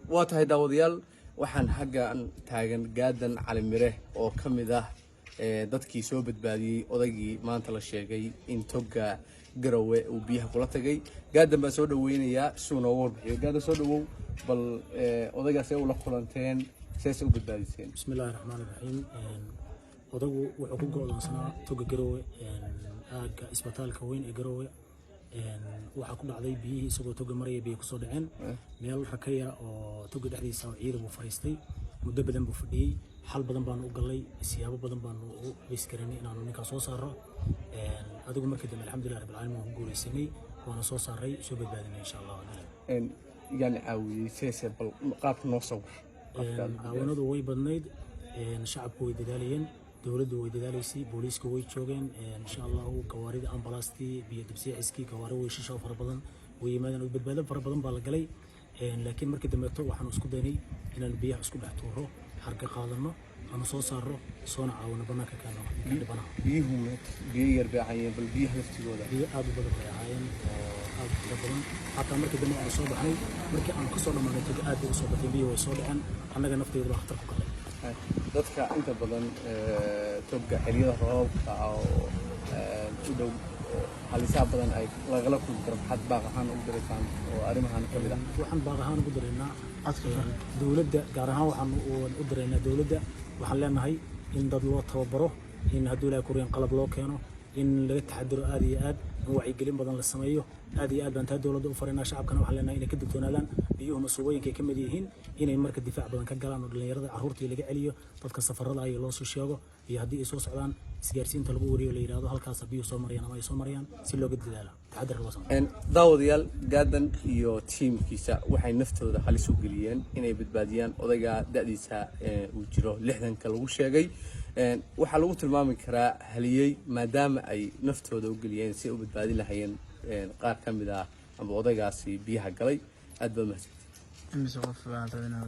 Waa tahay, daawadayaal, waxaan xaggan taagan Gaadan Cali Mire oo ka mid ah dadkii soo badbaadiyey odaygii maanta la sheegay in toga Garowe uu biyaha kula tagay. Gaadan baan soo dhaweynayaa si uu nooga warbixiyo. Gaadan, soo dhawow. Bal odaygaas ee ula kulanteen, seese u badbaadiseen? Bismi Illaahi Raxmaan Raxiim. Odagu wuxuu ku go'doonsanaa toga Garowe, aagga isbitaalka weyn ee Garowe. Waxaa ku dhacday biyihii isagoo toga maraya biyo kusoo dhaceen meel raka yara oo toga dhexdiisa oo ciidan buu fariistay. Muddo badan buu fadhiyey. Xal badan baanu u galnay, siyaabo badan baanu u bays garanay inaanu ninkaa soo saarro. Adigu markii dambe, alxamdulilah rabbil caalamiin, waan ku guuleysanay, waana soo saaray, soo badbaadinay, insha Allah. Yaani caawiyey? Seese bal qaabka noo sawir? Caawanadu way badnayd. Shacabku way dadaalayeen, dowladdu way dadaalaysay, booliisku way joogeen, insha Allahu. Gawaarida ambalastii, biyo dabsiixiskii, gawaari weyshisha oo fara badan way yimaadeen oo badbaado fara badan baa la galay. Laakiin markii dambeeto waxaanu isku daynay inaanu biyaha isku dhex tuuro, harga qaadano, aanu soo saarro, soona caawino, banaanka keeno dhibanaha. Biyuhu biyo yar bay ahaayeen? Bal biyaha laftigooda. Biyo aad u badan bay ahaayeen oo aad u tiro badan. Xataa markii dambe aanu soo baxnay, markii aanu kasoo dhammaanay toga, aad bay usoo batay biyo, way soo dhaceen. Annaga nafteyda baa khatar ku galay. Dadka inta badan toga xilliyada roobabka oo u dhow oo halisaha badan ay lagala kulmi karo, maxaad baaq ahaan ugu diraysaan oo arrimahan ka mid ah? Waxaan baaq ahaan ugu diraynaa dowladda, gaar ahaan waxaan u diraynaa dowladda, waxaan leenahay in dad loo tababaro, in hadduu Ilahay kuriyaan qalab loo keeno, in laga taxadiro aad iyo aad, in wacyigelin badan la sameeyo. Aad iyo aad baan taa dowladda u faraynaa. Shacabkana waxaan leenahay inay ka digtoonaadaan biyuhu, masuubooyinka ay ka mid yihiin, inay marka difaac badan ka galaan oo dhallinyarada, carruurtii laga celiyo, dadka safarada ay loo soo sheego, iyo haddii ay soo socdaan isgaarsiinta lagu wariyo, la yidhahdo halkaas biyuhu soo marayaan ama ay soo marayaan, si looga dadaalo, taxadar loo sameeyo. Daawadayaal, Gaadan iyo tiimkiisa waxay naftooda halis u geliyeen inay badbaadiyaan odayga da'diisa uu jiro 60-ka lagu sheegay. Waxaa lagu tilmaami karaa haliyey, maadaama ay naftooda u geliyeen si ay u badbaadin lahayeen qaar ka mid ah ama odaygaasi biyaha galay. Aad baad mahadsantied. Imise qof baan rabinaa?